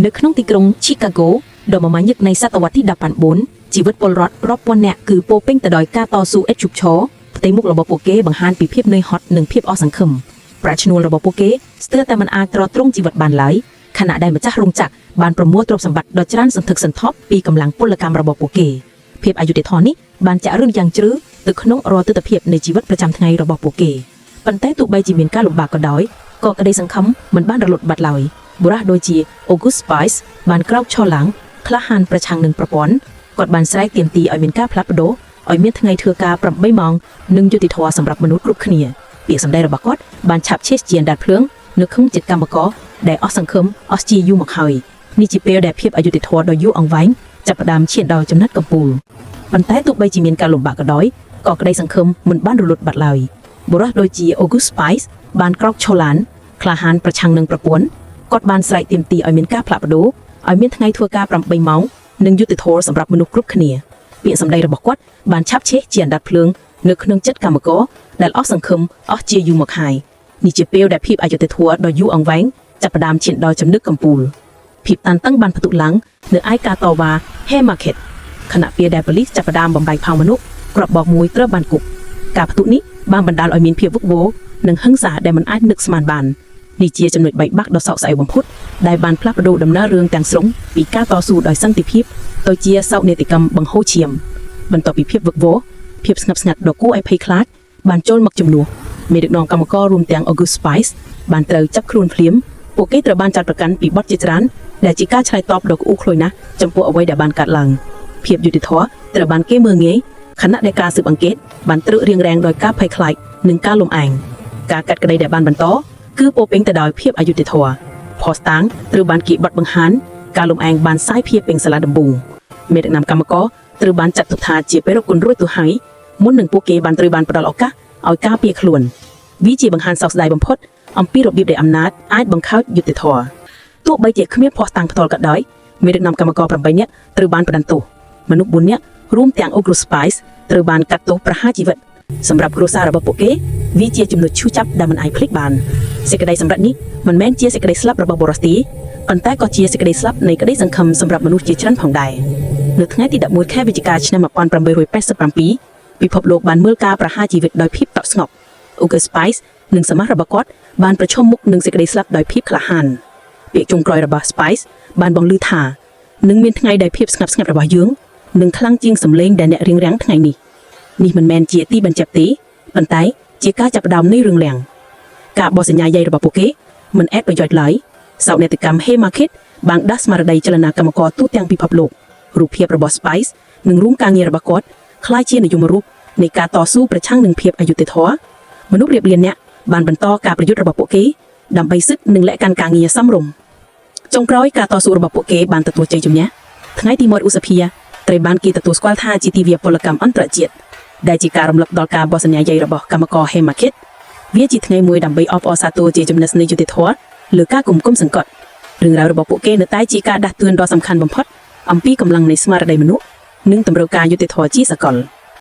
នៅក្នុងទីក្រុង Chicago ដ៏មមាញឹកនៃសតវត្សទី19ជីវិតពលរដ្ឋរាប់ពាន់នាក់គឺពោរពេញទៅដោយការតស៊ូឥតឈប់ឈរផ្ទៃមុខរបស់ពួកគេបង្ហាញពីភាពនឿយហត់និងភាពអស់សង្ឃឹមប្រាក់ឈ្នួលរបស់ពួកគេស្ទើរតែមិនអាចទ្រទ្រង់ជីវិតបានឡើយខណៈដែលម្ចាស់រោងចក្របានប្រមូលទ្រព្យសម្បត្តិដ៏ច្រើនសន្ធឹកសន្ធាប់ពីកម្លាំងពលកម្មរបស់ពួកគេភាពអយុត្តិធម៌នេះបានចាក់ឫសយ៉ាងជ្រៅទៅក្នុងរាល់ទិដ្ឋភាពនៃជីវិតប្រចាំថ្ងៃរបស់ពួកគេប៉ុន្តែទោះបីជាមានការលំបាកក៏ដោយក៏ក្តីសង្ឃឹមមិនបានរលត់បាត់ឡើយបុរសដូចជា August Spies បានក្រោកឈរឡើងក្លាហានប្រឆាំងនឹងប្រព័ន្ធគាត់បានស្រែកទាមទារឲ្យមានការផ្លាស់ប្ដូរឲ្យមានថ្ងៃធ្វើការ8ម៉ោងនិងយុត្តិធម៌សម្រាប់មនុស្សគ្រប់គ្នាពាក្យសម្ដីរបស់គាត់បានឆាបឆេះជាអណ្ដាតភ្លើងនៅក្នុងចិត្តកម្មករដែលអស់សង្ឃឹមអស់ជាយូរមកហើយនេះជាពេលដែលភាពអយុត្តិធម៌ដ៏យូរអង្វែងចាប់ផ្ដើមឈានដល់ចំណុចកំពូលប៉ុន្តែទោះបីជាមានការលំបាកក៏ដោយក៏ក្តីសង្ឃឹមមិនបានរលត់បាត់ឡើយបុរសដូចជា August Spies បានក្រោកឈរឡើងក្លាហានប្រឆាំងនឹងប្រព័ន្ធគាត់បានស្រែកទាមទារឲ្យមានការផ្លាស់ប្ដូរឲ្យមានថ្ងៃធ្វើការ8ម៉ោងនិងយុត្តិធម៌សម្រាប់មនុស្សគ្រប់គ្នាពាក្យសម្ដីរបស់គាត់បានឆាបឆេះជាអណ្ដាតភ្លើងនៅក្នុងចិត្តកម្មករដែលអស់សង្ឃឹមអស់ជាយូរមកហើយនេះជាពេលដែលភាពអយុត្តិធម៌ដ៏យូរអង្វែងចាប់ផ្ដើមឈានដល់ចំណុចកំពូលភាពតានតឹងបានផ្ទុះឡើងនៅឯការតវ៉ា Haymarket ខណៈពេលដែលប៉ូលីសចាប់ផ្ដើមបំបែកផោងមនុស្សគ្រាប់បោកមួយត្រូវបានគប់ការផ្ទុះនេះបានបណ្ដាលឲ្យមានភាពវឹកវរនិងហិង្សាដែលមិនអាចនឹកស្មានបាននេះជាចំណុចបែកបាក់ដ៏សោកសៅបំផុតដែលបានផ្លាស់ប្ដូរដំណើររឿងទាំងស្រុងពីការតស៊ូដោយសន្តិភាពទៅជាសោកនាដកម្មបង្ហូរឈាមបន្ទាប់ពីភាពវឹកវរភាពស្ងប់ស្ងាត់ដ៏គួរឲ្យភ័យខ្លាចបានចូលមកជំនួសមេដឹកនាំកម្មកររួមទាំង August Spies បានត្រូវចាប់ខ្លួនភ្លាមពួកគេត្រូវបានចាត់ប្រកាន់ពីបទជាច្រើនដែលជាការឆ្លើយតបដ៏ក្អួរក្លួយណាស់ចំពោះអ្វីដែលបានកើតឡើងភាពយុត្តិធម៌ត្រូវបានគេមើលងាយខណៈដែលការស៊ើបអង្កេតបានត្រូវរារាំងដោយការភ័យខ្លាចនិងការលំអែងការកាត់ក្តីដែលបានបន្តគឺពោរពេញទៅដោយភាពអយុត្តិធម៌ភស្តុតាងត្រូវបានគេបတ်បង្ហាញការលំអែងបានសាយភាយពេញសាលាដំបូងមេដឹកនាំកម្មករត្រូវបានចាត់ទុកថាជាបេរគុណរួចទៅហើយមុននឹងពួកគេបានត្រូវបានផ្ដល់ឱកាសឲ្យការពារខ្លួនវាជាបង្ហាញសោកស្ដាយបំផុតអំពីរបៀបដែលអំណាចអាចបង្ខោចយុត្តិធម៌ទោះបីជាគ្មានភស្តុតាងផ្ទាល់ក៏ដោយមេដឹកនាំកម្មករ8នាក់ត្រូវបានផ្ដន្ទាទោសមនុស្ស4នាក់រួមទាំង August Spies ត្រូវបានកាត់ទោសប្រហារជីវិតសម្រាប់គ្រួសាររបស់ពួកគេវាជាចំណុចឈឺចាប់ដែលមិនអាចភ្លេចបានសេចក្តីសម្រេចនេះមិនមែនជាសេចក្តីស្លាប់របស់បុរសទេប៉ុន្តែក៏ជាសេចក្តីស្លាប់នៃក្តីសង្ឃឹមសម្រាប់មនុស្សជាច្រើនផងដែរនៅថ្ងៃទី11ខែវិច្ឆិកាឆ្នាំ1887ពិភពលោកបានមើលការប្រហារជីវិតដោយភាពតក់ស្ងប់ August Spies និងសមាជរបស់គាត់បានប្រឈមមុខនឹងសេចក្តីស្លាប់ដោយភាពក្លាហានពាក្យចុងក្រោយរបស់ Spies បានបង្លឺថានឹងមានថ្ងៃដែលភាពស្ងប់ស្ងាត់របស់យើងនឹងខ្លាំងជាងសម្លេងដែលអ្នករៀងរាំងថ្ងៃនេះនេះមិនមែនជាទីបញ្ចប់ទេប៉ុន្តែជាការចាប់ផ្ដើមនៃរឿងលាំងការបោះសញ្ញាយាយរបស់ពួកគេមិនអែតប្រយោជន៍ឡើយសោកនាដកម្ម Haymarket បានដាស់ស្មារតីចលនាកម្មករទូទាំងពិភពលោករូបភាពរបស់ Spies និងរួមការងាររបស់គាត់ក្លាយជានិយមរូបនៃការតស៊ូប្រឆាំងនឹងភាពអយុត្តិធម៌មនុស្សរៀបលានអ្នកបានបន្តការប្រយុទ្ធរបស់ពួកគេដើម្បីសិទ្ធិនិងលក្ខខណ្ឌការងារសមរម្យចុងក្រោយការតស៊ូរបស់ពួកគេបានទទួលជ័យជំនះថ្ងៃទី1ឧសភាត្រូវបានគេទទួលស្គាល់ថាជាទិវាពលកម្មអន្តរជាតិដែលជាការរំលឹកដល់ការបោះសញ្ញាយាយរបស់កម្មករ Haymarket វាជាថ្ងៃមួយដើម្បីអបអរសាទរជាចំណេះនៃយុត្តិធម៌លើការគុំគុំសង្កត់រឿងរ៉ាវរបស់ពួកគេនៅតែជាការដាស់តឿនដ៏សំខាន់បំផុតអំពីកម្លាំងនៃស្មារតីមនុស្សនិងតម្រូវការយុត្តិធម៌ជាសកល។